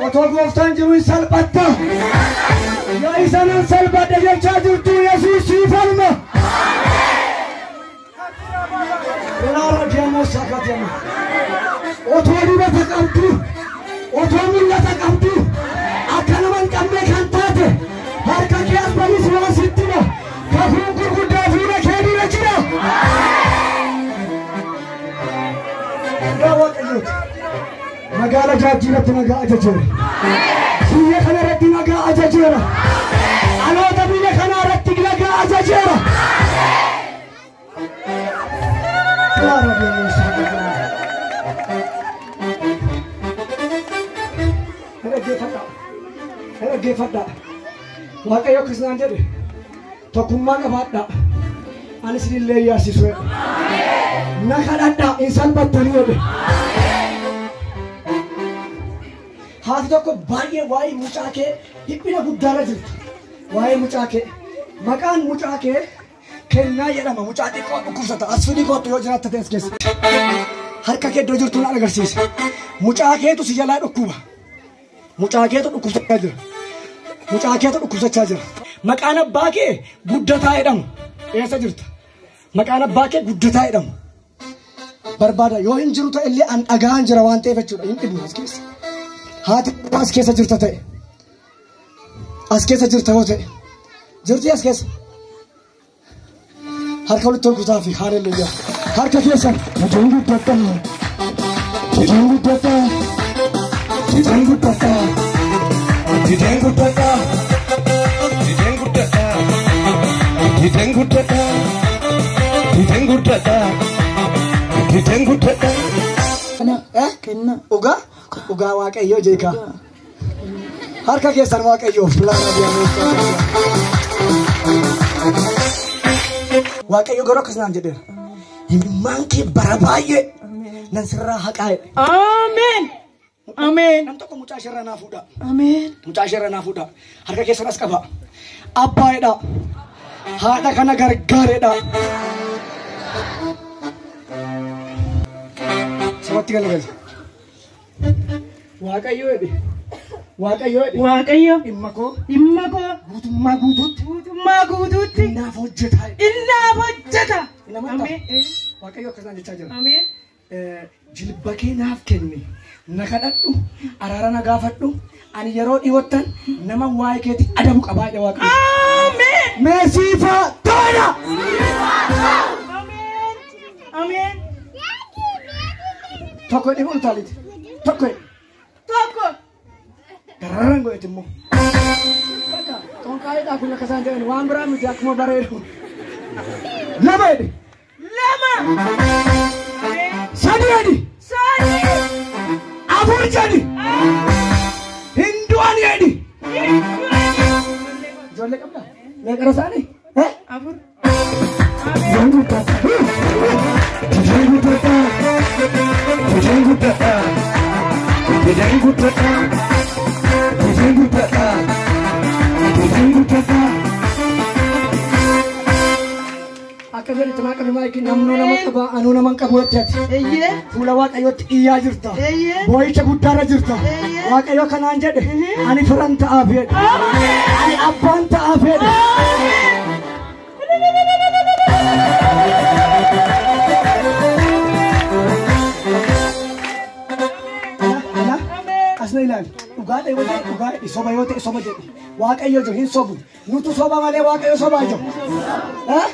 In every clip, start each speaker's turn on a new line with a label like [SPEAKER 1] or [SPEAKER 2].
[SPEAKER 1] Otoo gooftaan jiru hin salphatta. Yaa isa nan salphadha jechaa jirtu Yesuus sii falma. Ilaala deemoo sakatema. Otoo dibata qabdu, otoo mul'ata qabdu, akka nama hin qabne kan taate harka kee as banis waan sitti hima. Kakuun gurguddaa fuula kee dura jira. Dhugaa Waaqayyooti. Magaala Jaajjii irratti nagaa ajajeera. Biyya kana irratti nagaa ajajeera. Dhaloota biyya kanaa irratti nagaa ajajeera. Ilaala deemoo sakatema. Dhaggeeffadhaa. Dhaggeeffadhaa. Waaqayyo akkas naan jedhe tokkummaa qabaadhaa. Ani isinillee yaasisu jedhe. Na kadhadhaa hin salphattanii jedhe. Haati tokko baay'ee waa'ee mucaa kee dhiphina guddaarra jirti. Waa'ee mucaa kee maqaan mucaa kee Kennaa jedhama. Mucaa xiqqoo dhukkubsata. As fidii kottu yoo jiraatte ta'e as keessa. Harka kee iddoo jirtu na agarsiisa. Mucaa keetu si jalaa dhukkuba. Mucaa keetu dhukkubsachaa jira. Mucaa keetu dhukkubsachaa jira. Maqaan abbaa kee Guddataa jedhama. Eessa jirta? Maqaan abbaa kee Guddataa jedhama. Barbaada yoo hin jiru ta'e illee an dhaga'aan jira waan ta'eef jechuudha. Hin dhibu as keessa. Haati as keessa jirta ta'e. As keessa jirta yoo ta'e. Jirti as keessa. Harka walitti ol kutaa fi haaleluyyaa. Harka keessan. Fiteen guddadhaa. Fiteen guddadhaa. Fiteen guddadhaa. Fiteen guddadhaa.
[SPEAKER 2] Fiteen guddadhaa. Fiteen guddadhaa. Fiteen guddadhaa. Fiteen guddadhaa.
[SPEAKER 1] Eh?
[SPEAKER 3] Kennaa.
[SPEAKER 1] Dhugaa? Dhugaa Waaqayyoo jeekaa. Harka keessan Waaqayyoof laana deemee. Waaqayyo garuu akkas naan jedheera. Himimmaan kee bara baay'ee nan sirraa haqaa jedhe.
[SPEAKER 3] Ameen. Ameen.
[SPEAKER 1] Nam tokko mucaa isheerraa naa fuudhaa.
[SPEAKER 3] Ameen.
[SPEAKER 1] Mucaa isheerraa naa fuudhaa. Harka keessan as qabaa. Abbaa jedhaa. Haadha kana gargaaredha. Sabatti galagali. Waaqayyo jedhe. Waaqayyo jedhe.
[SPEAKER 3] Waaqayyo
[SPEAKER 1] Dhimma koo
[SPEAKER 3] dhimma koo
[SPEAKER 1] guutummaa guutuutti
[SPEAKER 3] guutummaa guutuutti
[SPEAKER 1] naaf hojjeta.
[SPEAKER 3] innaaf hojjeta.
[SPEAKER 1] Hin amantaa?
[SPEAKER 3] Ameen.
[SPEAKER 1] Waaqayyo akkasaan jechaa jira.
[SPEAKER 3] Ameen.
[SPEAKER 1] Jilba kee naaf kenni. Na kadhadhu, araara na gaafadhu. Ani yeroo dhiyoottan nama waa'ee keetti adabu qabaa jedhe Waaqayyo.
[SPEAKER 3] Ameen.
[SPEAKER 1] Meesiifaa ta'edha.
[SPEAKER 3] Ameen. Ameen.
[SPEAKER 1] Tokko dhibba utaaliiti. Tokko
[SPEAKER 3] Tokko.
[SPEAKER 1] Dararaan godheti immoo. Bakka xonqaa'eedhaa kun akka isaan jedhan waan biraa miti akkuma bareedu. Lama jedhe.
[SPEAKER 3] Lama. Ameen.
[SPEAKER 1] Sadi jedhi.
[SPEAKER 3] Sadi.
[SPEAKER 1] Afur jedhi. Hin du'an jedhi. Ijoollee qabdaa? Meeqara isaanii? Eh?
[SPEAKER 3] Afur.
[SPEAKER 1] Fideen guddadha. Fideen guddadha. Fideen guddadha. Fideen guddadha. Fideen guddadha. Fideen guddadha. Akka jedhetti maa qabi maayikii namnuu nama qaba anuu nama hin qabu jetti ati.
[SPEAKER 3] Eeyyee.
[SPEAKER 1] Fuula Waaqayyootti iyyaa jirta.
[SPEAKER 3] Eeyyee.
[SPEAKER 1] Boo'icha guddaarra jirta.
[SPEAKER 3] Eeyyee.
[SPEAKER 1] Waaqayyo kanaan jedhe ani firan ta'aaf jedhe. Ani abbaan ta'aaf jedhe. Ana as na ilaali. Dhugaa ta'e yoo ta'e dhugaa jedhi soba yoo ta'e soba jedhi. Waaqayyo jiru hin sobu. Nutu soba malee Waaqayyo sobaa jiru. Eh?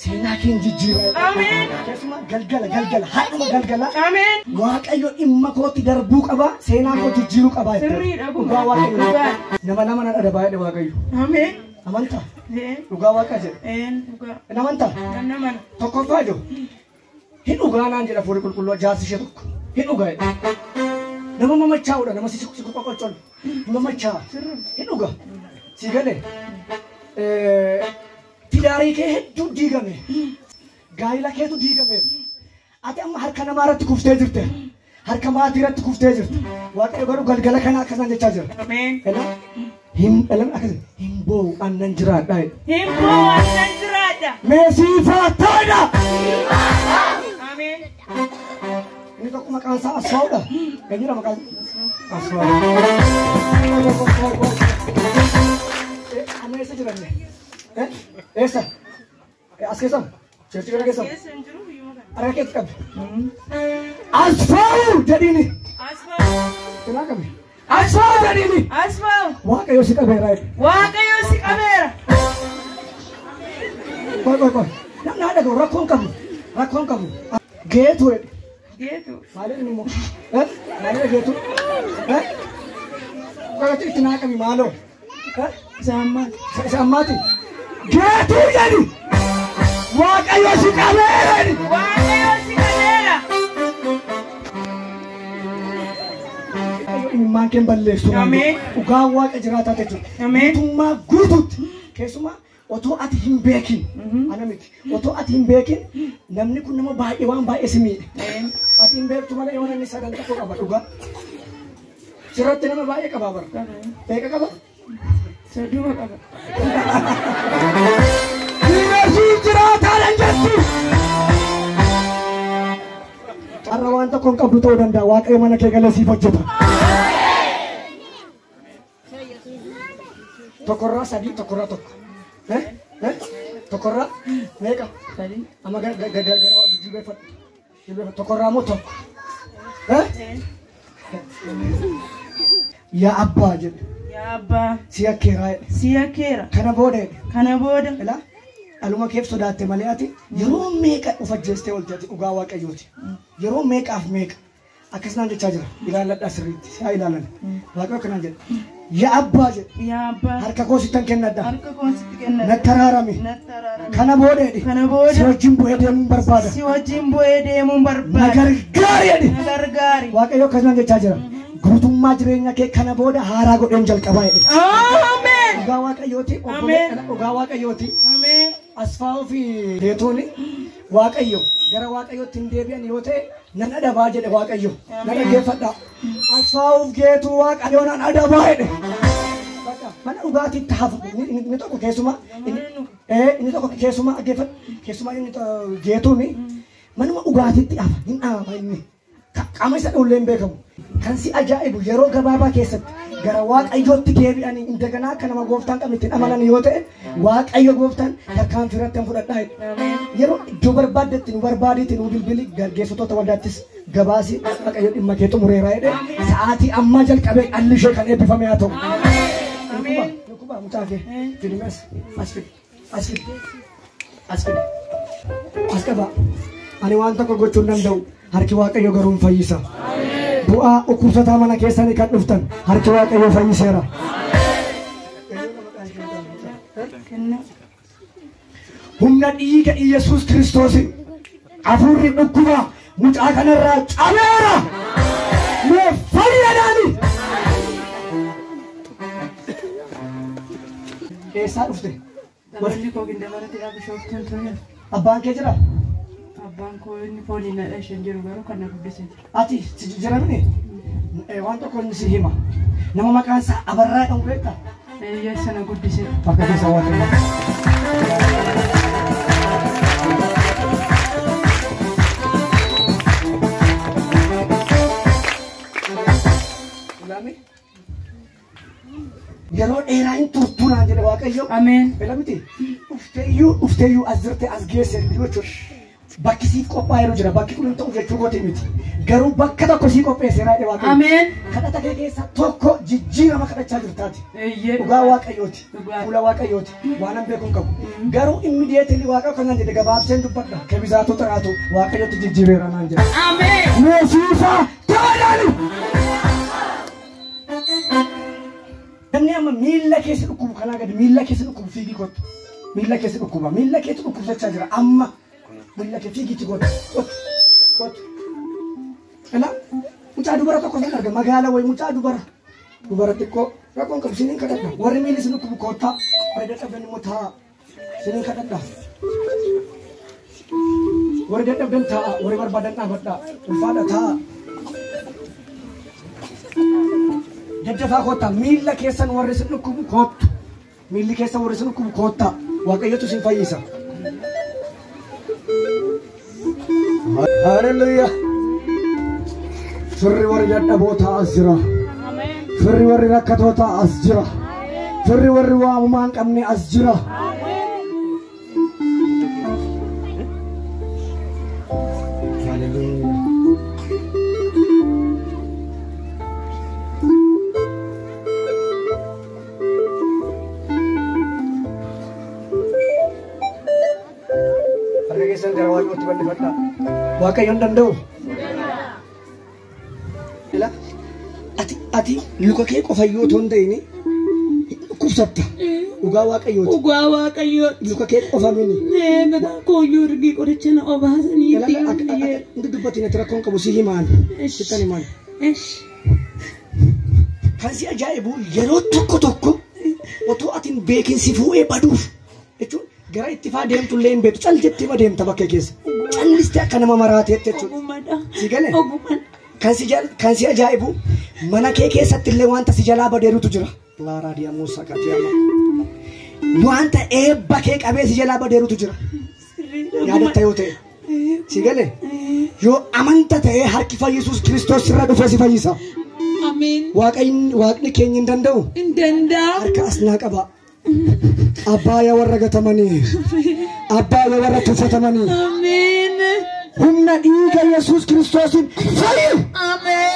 [SPEAKER 1] Seenaa kee hin jijjiira.
[SPEAKER 3] Ameen.
[SPEAKER 1] Keessumaa galgala galgala haadhuma galgala.
[SPEAKER 3] Ameen.
[SPEAKER 1] Waaqayyo dhimma kootti darbuu qaba seenaa koo jijjiiruu qaba.
[SPEAKER 3] Sirriidha kun.
[SPEAKER 1] Dhugaa Waaqayyo.
[SPEAKER 3] Dhugaa.
[SPEAKER 1] Nama lama nan adabaa jedhe Waaqayyo.
[SPEAKER 3] Ameen.
[SPEAKER 1] Amantaa?
[SPEAKER 3] Een.
[SPEAKER 1] Dhugaa Waaqa jedhe.
[SPEAKER 3] Een dhugaa.
[SPEAKER 1] Hin amantaa?
[SPEAKER 3] Nan amana.
[SPEAKER 1] Tokkoffaa jiru. Hin dhugaa naan jedha fuulli qulqulluu jaarsi ishee tokko. Hin dhugaa jedhe. Nama mamachaa'uudha nama si si qoqqoccolu. Mamachaa. Hin dhugaa. Si galee. Tidaarii kee hedduu diigame. Gaayila keetu diigame. Ati amma harka namaa irratti kuftee jirte. Harka maatii irratti kuftee jirte. Waaqayyo garuu galgala kana akkasaan jechaa jira.
[SPEAKER 3] Ameen.
[SPEAKER 1] Kanaaf hin dhalan akkas hin boo'u annan jiraadha jedhe.
[SPEAKER 3] Hin boo'u annan jiraadha.
[SPEAKER 1] Meesiifaa ta'edha.
[SPEAKER 3] Ameen.
[SPEAKER 1] Inni tokko maqaan isaa Asfaawudha. Eenyudha maqaan? Asfaawu. Amma eessa jiranne? Eessa? As keessa? Cheerchi kana keessa?
[SPEAKER 3] Keessa hin jiru biyyuma kana.
[SPEAKER 1] Harka keetti qabi. Asfaawu jedhiini.
[SPEAKER 3] Asfaawu.
[SPEAKER 1] Cinaa qabi. Asfaawu jedhiini.
[SPEAKER 3] Asfaawu.
[SPEAKER 1] Waaqayyo si qabeera jedhe.
[SPEAKER 3] Waaqayyo si qabeera.
[SPEAKER 1] Qoy qoy qoy. Namni haadha gahu rakkoon qabu. Rakkoon qabu. Geetu jedhe.
[SPEAKER 3] Geetu.
[SPEAKER 1] Maaliif inni immoo? Maaliif geetu? Qoy itti naa qabi maaloo?
[SPEAKER 3] Isa ammaati.
[SPEAKER 1] Isa ammaati. Geetu jedhi. Waaqayyo si qabeera jedhi.
[SPEAKER 3] Waaqayyo si qabeera.
[SPEAKER 1] Imimmaan kee balleessu.
[SPEAKER 3] Ameen.
[SPEAKER 1] Dhugaa waaqa jiraataa jechuudha.
[SPEAKER 3] Ameen.
[SPEAKER 1] Guutummaa guutuutti keessumaa otoo ati hin beekin ana miti otoo ati hin beekin namni kun nama baay'ee waan baay'ee si miidhe. Ati hin beektu malee yoo namni sadan tokko qaba dhugaa. Sirratti nama baay'ee qaba bara. Beeka qaba?
[SPEAKER 3] Saduma qaba.
[SPEAKER 1] Yesuus jiraataadhaan jettu. Har'a waan tokko hin qabdu ta'uu danda'a. Waaqayyo mana kee galee siif hojjeta. Tokkorraa sadii, tokkorraa tokko. Tokkorraa meeqa?
[SPEAKER 3] Sadii.
[SPEAKER 1] Amma gara jilbeeffadhu. Jilbeeffadhu. Tokkorraa immoo tokko. Yaa abbaa jedhe.
[SPEAKER 3] Yaa abbaa.
[SPEAKER 1] Si yakkeeraa jedhe.
[SPEAKER 3] Si yakkeera.
[SPEAKER 1] Kana booda jedhe.
[SPEAKER 3] Kana booda.
[SPEAKER 1] Ilaa dhaluma keef sodaatte malee ati yeroo meeqa of ajjeestee oolte ati dhugaa waaqayyooti. Yeroo meeqaaf meeqa akkasumaan jechaa jira. Ilaalladhaa sirriitti si haa ilaalan. Waaqayyo akkanaan jedhe. Yaa abbaa jedhe.
[SPEAKER 3] Yaa abbaa.
[SPEAKER 1] Harka koo sittan kennadha.
[SPEAKER 3] Harka koo sitti kennadha.
[SPEAKER 1] Natti araarami.
[SPEAKER 3] Natti araarami.
[SPEAKER 1] Kana booda jedhe.
[SPEAKER 3] Kana booda.
[SPEAKER 1] Si wajjin bu'ee deemuun barbaada.
[SPEAKER 3] Si wajjin bu'ee deemuun barbaada.
[SPEAKER 1] Na gargaari jedhe.
[SPEAKER 3] Na gargaari.
[SPEAKER 1] Waaqayyo akkasumaan jechaa jira. Guutummaa jireenya kee kana booda haaraa godheen jalqabaa jedhe.
[SPEAKER 3] Ameen.
[SPEAKER 1] Dhugaa waaqayyooti.
[SPEAKER 3] Ameen.
[SPEAKER 1] Dhugaa waaqayyooti.
[SPEAKER 3] Ameen.
[SPEAKER 1] Asfaawuu fi Geetuun waaqayyo gara waaqayyootti hin deebi'an yoo ta'e nan adabaa jedhe waaqayyo. Na dhaggeeffadhaa. Asfaawuuf Geetuu waaqayyo nan adabaa jedhe. Mana dhugaatiitti hafu inni tokko keessumaa inni tokko keessumaa dhaggeeffadhu keessumaa inni Geetuun manuma dhugaatiitti hafa hin dhaama inni. Qaama isa dhullee hin beekamu. Kan si ajaa'ibu yeroo gabaabaa keessatti gara waaqayyootti deebi'anii indaganaa akka nama gooftaan qabne ittiin amanan yoo ta'e waaqayyo gooftaan tarkaanfii irratti hin fudhadhaa jedhe. Yeroo iddoo barbaaddetti nu barbaaditti nu bilbili gargeessitoota waldaattis gabaasi waaqayyo dhimma kee xumureera jedhe. Sa'aatii ammaa jalqabee dhalli ishee kan eebbifame haa ta'u. Dhukkuba mucaa kee fidi as fidi as fidi as fidi as qabaa. Ani waan tokko gochuu hin danda'u. Harki waaqayyo garuu hin fayyisa. Bu'aa dhukkubsataa mana keessanii kan dhuftan harki waaqayyo fayyiseera. Humna dhiiga Iyyasuus Kiristoosiin hafuurri dhukkubaa mucaa kanarraa cabeera. Mee fayyadaani. Eessaa dhufte?
[SPEAKER 3] Dhaloonni koo Gindabaratti Bishooftuun ture.
[SPEAKER 1] Abbaan kee jiraa?
[SPEAKER 3] Abbaan koo inni fooniin na dhashe hin jiru garuu kan na guddise jira.
[SPEAKER 1] Ati si jiramne waan tokko inni si hima. Nama maqaan isaa Abarraa jedhamu beektaa?
[SPEAKER 3] Eeyyee sana guddise.
[SPEAKER 1] Bakka keessa waaqayyo. Ilaami. Yeroo dheeraa hin turtuu naan jedhe waaqayyo.
[SPEAKER 3] Ameen.
[SPEAKER 1] Fela miti. Dhufteeyyuu as jirte as geesse jechuudha. Bakki siif qophaa'eeru jira. Bakki kun hin ta'u jechuu kooti miti. Garuu bakka tokko sii qopheesseera jedhe waaqayyo.
[SPEAKER 3] Ameen.
[SPEAKER 1] Kadhata kee keessaa tokko jijjiirama kadhachaa jirtaati.
[SPEAKER 3] Eeyyee.
[SPEAKER 1] Dhugaa waaqayyooti.
[SPEAKER 3] Dhugaa.
[SPEAKER 1] Fuula waaqayyooti. Waan an beeku hin qabu. Garuu immediately waaqayyo kanaan jedhe gabaabseen dubbadha. Kebizaatu xiraatu waaqayyotti jijjiireera naan jedhe.
[SPEAKER 3] Ameen.
[SPEAKER 1] Yesuusa ta'aadhaani. Namni amma miilla keessa dhukkubu kanaa gadi miilla keessa dhukkubu fiigii kottu. Miilla keessa dhukkuba. Miilla keessa dhukkubsachaa jira amma. Miilla kee fiigiitti kottu. Kottu. Kottu. Ilaa mucaa dubara tokko san arga magaala wayi mucaa dubara. Dubara xiqqoo rakkoon qabu siniin kadhadha. Warri miilli isin dhukkubu kottaa. Warri dadhabdan immoo taa'a. Siniin kadhadha. Warri dadhabdan taa'a. Warri barbaadan dhaabadha. Ulfaadha taa'a. Daddafaa kottaa. Miilla keessan warri isin dhukkubu kottu. Miilli keessan warri isin dhukkubu kottaa. Waaqayyotu isin fayyisa. Hallelujah. Firri warri dadhabootaa as jira. Firri warri rakkatootaa as jira. Firri warri waamumaa hin qabne as jira. Hallelujah. Harka keessan gara Waaqayyootti bal'ifadhaa. Waaqayyoon danda'u. Ati luka kee qofa yoo otoo hin ta'in dhukkubsatta. Dhugaa Waaqayyooti.
[SPEAKER 3] Dhugaa Waaqayyooti.
[SPEAKER 1] Luka kee qofa mini.
[SPEAKER 3] Mataa kooyyuu ergii qoricha na obaasanii
[SPEAKER 1] Hundi dubbatiin ati rakkoon qabu si himaan. Sittan himaan. Kan si ajaa'ibu yeroo tokko tokko otoo ati hin beekin si fuudhee baduuf jechuun gara itti faa deemtu illee hin beektu cal jettee deemta bakkee keessa. Callistee akka nama maraateetti jechuudha. Si galee? Kan si ajaa'ibu mana kee keessatti illee wanta si jalaa badeerutu jira. Laaraa diyamuusaa katiyama. Wanta eebba kee qabee si jalaa badeerutu jira. Yaadatta yoo ta'e. Si galee? Yoo amanta ta'ee harki fayyisuus Kiristoos irra dhufee si fayyisa.
[SPEAKER 3] Ameen.
[SPEAKER 1] Waaqni keenya hin danda'u.
[SPEAKER 3] Hin danda'a.
[SPEAKER 1] Harka as naa qaba. Abbaa yaa warra gatamanii. Abbaa yaa warra tuffatamanii.
[SPEAKER 3] Ameen.
[SPEAKER 1] Humna dhiiga Yesuus Kiristoosiin fayyi.
[SPEAKER 3] Ameen.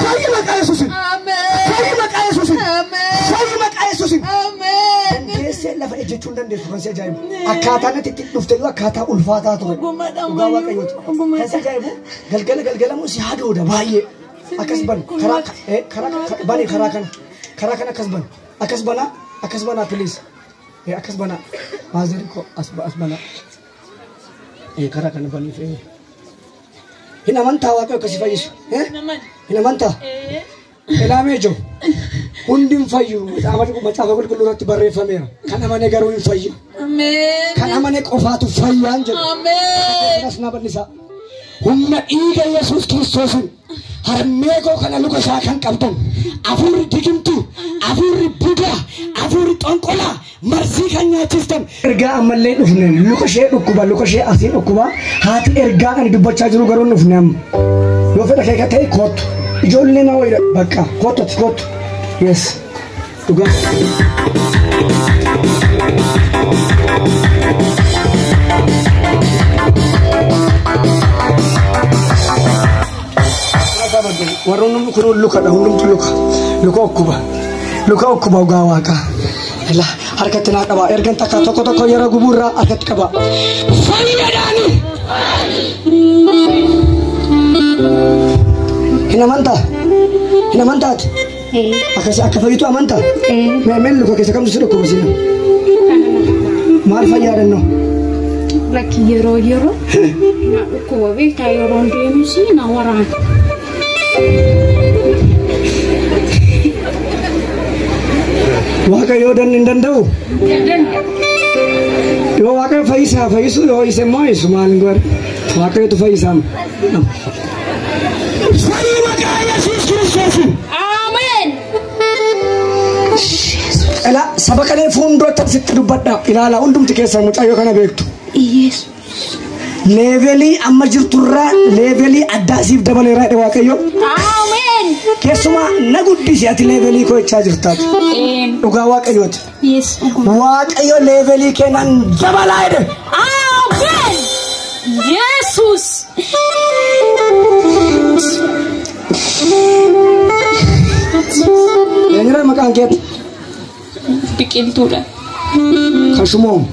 [SPEAKER 1] Fayyi maqaa Yesuusiin.
[SPEAKER 3] Ameen.
[SPEAKER 1] Fayyi maqaa Yesuusiin.
[SPEAKER 3] Ameen.
[SPEAKER 1] Fayyi maqaa Yesuusiin.
[SPEAKER 3] Ameen.
[SPEAKER 1] Keessee lafa ejjechuu hin dandeessu kan si ajaa'ibu. Akkaataan ati itti dhufte iyyuu akkaataa ulfaataa ture.
[SPEAKER 3] Ogumadha
[SPEAKER 1] Dhugaa Waaqayyooti. Kan si ajaa'ibu galgala galgalamu si hadooda baay'ee. Akkas bani karaa bani karaa kana akkas bani akkas banaa akkas banaa please. Akkas banaa maazari koo as banaa. Karaa kana baniif. Hin amantaa Waaqayyo akkasi fayyisu. Hin amantaa? Ilaamee jiru. Hundi hin fayyu. Macaafa qulqulluu irratti barreeffameera. Kan amane garuu hin fayyu. Kan amane qofaatu fayyaan jedhu. Kanas na bal'isaa. Humna dhiiga Yesuus Kiristoosiin harmee koo kana luka isaa kan qabdan hafuurri digimtuu, hafuurri budaa, hafuurri xonqolaa marsii kan nyaachistan. Ergaa ammallee dhufne luka ishee dhukkuba, luka ishee asii dhukkuba. Haati ergaa ani dubbachaa jiru garuu hin dhufne amma. Yoo fedha kee ta'e kootu. Ijoollee na wayidha bakka kootu ati kootu. Yes. Dhugaa. Warroonni kun lukadha hundumtu luka. Luka okkuba. Luka okkuba dhugaa Waaqaa. Harkatti naa qaba. Ergan takka tokko tokko yeroo gubuurraa harkatti qaba. Fayyadaani! Hin amantaa? Hin amantaati? Akkasii akka fayyitu amantaa? Mee luka keessa kamtu si dhukkuba siin? Maal fayyaadannoo?
[SPEAKER 4] Lakki yeroo yeroo na dhukkuba beektaa yeroo deemus na waraana.
[SPEAKER 1] Waaqayyo hin danda'u? Yoo Waaqayyo fayyisaa fayyisu yoo isa immoo fayyisu maal hin godhe? Waaqayyotu fayyisaa. Fayyi maqaa Yesuus Kiristoosiin.
[SPEAKER 4] Ameen.
[SPEAKER 1] Ilaa saba kanee fuulduratti sitti dubbadha. Ilaala hundumti keessan mucayyoo kana beektu.
[SPEAKER 4] Yesuus.
[SPEAKER 1] Leevelii amma jirturraa leevelii addaa siif dabaleera jedhe Waaqayyo.
[SPEAKER 4] Ameen.
[SPEAKER 1] Keessumaa na guddisi ati leevelii koo jechaa jirtaati. Dhugaa Waaqayyooti. Waaqayyo leevelii kee nan dabalaa jedhe.
[SPEAKER 4] Ameen. Yesuus.
[SPEAKER 1] Eenyudha maqaan keeti?
[SPEAKER 4] Biqiltuudha.
[SPEAKER 1] Kashumoom.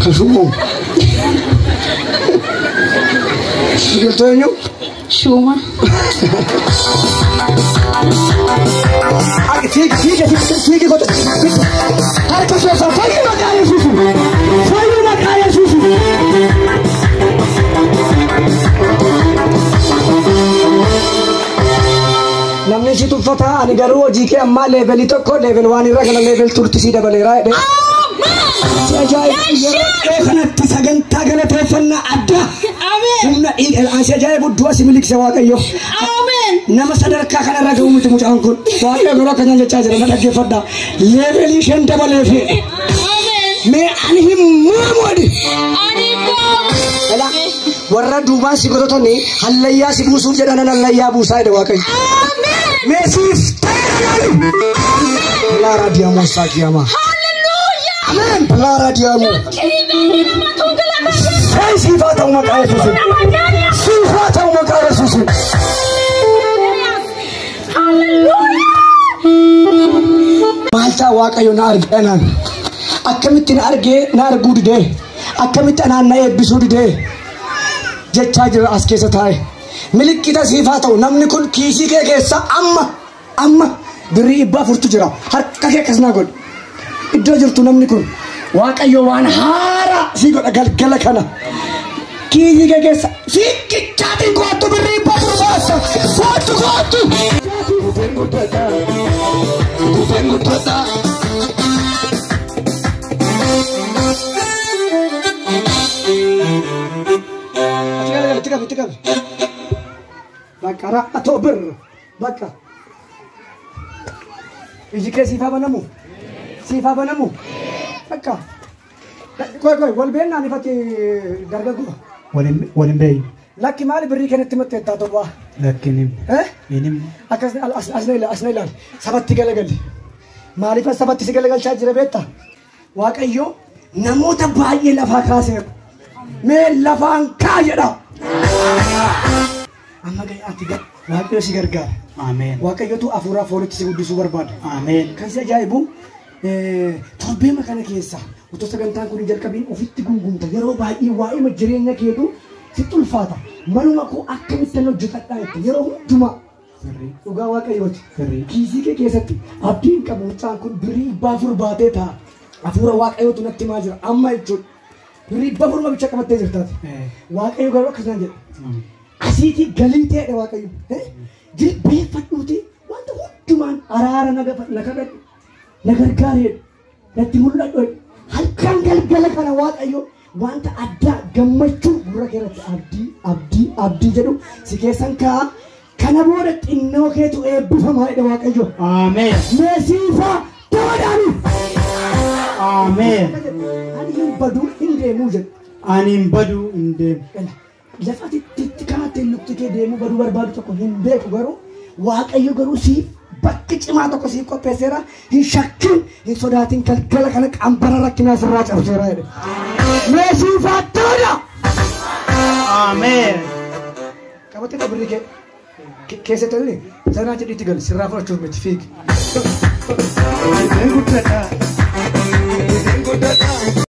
[SPEAKER 1] Kashumoom. Biqiltuu eenyu?
[SPEAKER 4] Shuuma.
[SPEAKER 1] Fiigi fiigi fiigi kootu. Harka keessaa fayyi maqaa Yesuusiin. Fayyi maqaa Yesuusiin. Namni si tuffataa ani garuu hojii kee ammaa leevelii tokko leevel waan irra kana leevel turti si dabaleera jedhee. Si ajaa'ibu yeroo kanatti sagantaa galateeffannaa addaa. Humna si ajaa'ibu du'a si miliqse Waaqayyo. Nama sadarkaa kanarra ga'u miti mucaan kun. Waaqayyo garuu akkana jechaa jira na dhaggeeffadhaa. Leevelii isheen dabaleefi. Mee ani hin moomu jedhi.
[SPEAKER 4] Ani moomu.
[SPEAKER 1] Ela warra duubaan si godhatanii hallayyaa si buusuuf jedhan hallayyaa buusaa jedhe Waaqayyo.
[SPEAKER 4] Ameen.
[SPEAKER 1] Mee siif ta'eera jedhi. Laara diyamoo saakiyamaa.
[SPEAKER 4] Hallelujah.
[SPEAKER 1] Ameen. Laara diyamoo.
[SPEAKER 4] Kiibee namatu galata.
[SPEAKER 1] Sai siif haa ta'u maqaa Yesuusiin. Siif haa ta'u maqaa Yesuusiin.
[SPEAKER 4] Hallelujah.
[SPEAKER 1] Maal ta'a Waaqayyo na arge anaan? Akkamitti na argee na arguu didee? Akkamitti anaan na eebbisuu didee? Jechaa jira as keessa taa'e. Milikkita siif haa ta'u namni kun kiisii kee keessa amma birrii 400 jira. Harka kee akkas naa godhi. Iddoo jirtu namni kun Waaqayyo waan haaraa sii godha galgala kana. Kiisii kee keessa fiigichaatiin kootu birrii 400 baasa. Kootu kootu.
[SPEAKER 2] Guuteen guddadha. Guuteen guddadha.
[SPEAKER 1] Itti qabi, itti qabi. Bakka ra'atoo birra. Bakka. Iji kee siif haa banamu. Siif haa banamu. Bakka. Koi koi wal beennaan ifatti dargaggoo.
[SPEAKER 5] Walin beeynu.
[SPEAKER 1] Lakki maali birrii kennetti maxxeettaa torbaa?
[SPEAKER 5] Lakkin himne.
[SPEAKER 1] Eh?
[SPEAKER 5] Hin himne.
[SPEAKER 1] Akkas as na ilaali as na ilaali. Sabatti galagalli. Maaliif as sabatti si galagalchaa jira beektaa? Waaqayyo namoota baay'ee lafaa kaaseera. Mee lafaan kaa jedha. Amma ga'e ati Waaqayyo si gargaara.
[SPEAKER 5] Ameen.
[SPEAKER 1] Waaqayyotu hafuuraa foonitti si guddisuu barbaada.
[SPEAKER 5] Ameen.
[SPEAKER 1] Kan si ajaa'ibu torbeema kana keessa otoo sagantaan kun hin jalqabiin ofitti gungumta yeroo baay'ee waa'ima jireenya keetu sitti ulfaata. Manuma koo akkamittan hojjetadhaa jette yeroo hundumaa.
[SPEAKER 5] Sirrii.
[SPEAKER 1] Dhugaa Waaqayyooti.
[SPEAKER 5] Sirrii.
[SPEAKER 1] Kiisii kee keessatti abdiin qabu mucaan kun birrii 400 baatee taa'a. Hafuura Waaqayyootu natti himaa jira amma jechuudha. Birrii 400 bicha qabattee jirtaati. Waaqayyo garuu akkasuma jedha. Asiitii galii ta'edha Waaqayyo. Jilbeeffadhuuti wanta hundumaan araara na kadhadhu na gargaareedha natti mul'adhu. Halkan galgala kana Waaqayyo wanta addaa gammachuu gurra kee irratti abdii abdii abdii jedhu si keessan kaa'a. Kana booda xinnoo keetu eebbifamaa jedha Waaqayyo.
[SPEAKER 5] Ameen.
[SPEAKER 1] Mee siifaa ta'uudhaani.
[SPEAKER 5] Ameen.
[SPEAKER 1] Ani hin baduu hin deemuu jedhu.
[SPEAKER 5] Ani hin baduu hin deemu.
[SPEAKER 1] Lafa itti kaatee lukti kee deemuu baduu barbaadu tokko hin beeku garuu Waaqayyo garuu siif bakki cimaa tokko siif qopheesseera. Hin shakkin hin sodaatin galgala kana qambara rakkinaa sirraa cabseera jedhe. Mee siifaa ta'uudha.
[SPEAKER 5] Ameen.
[SPEAKER 1] Qabattee birrii kee keessatti illee sanaa jedhiitti gali sirraa fudhachuuf miti fiigi.
[SPEAKER 2] Guuteen guddadha. Guuteen guddadha.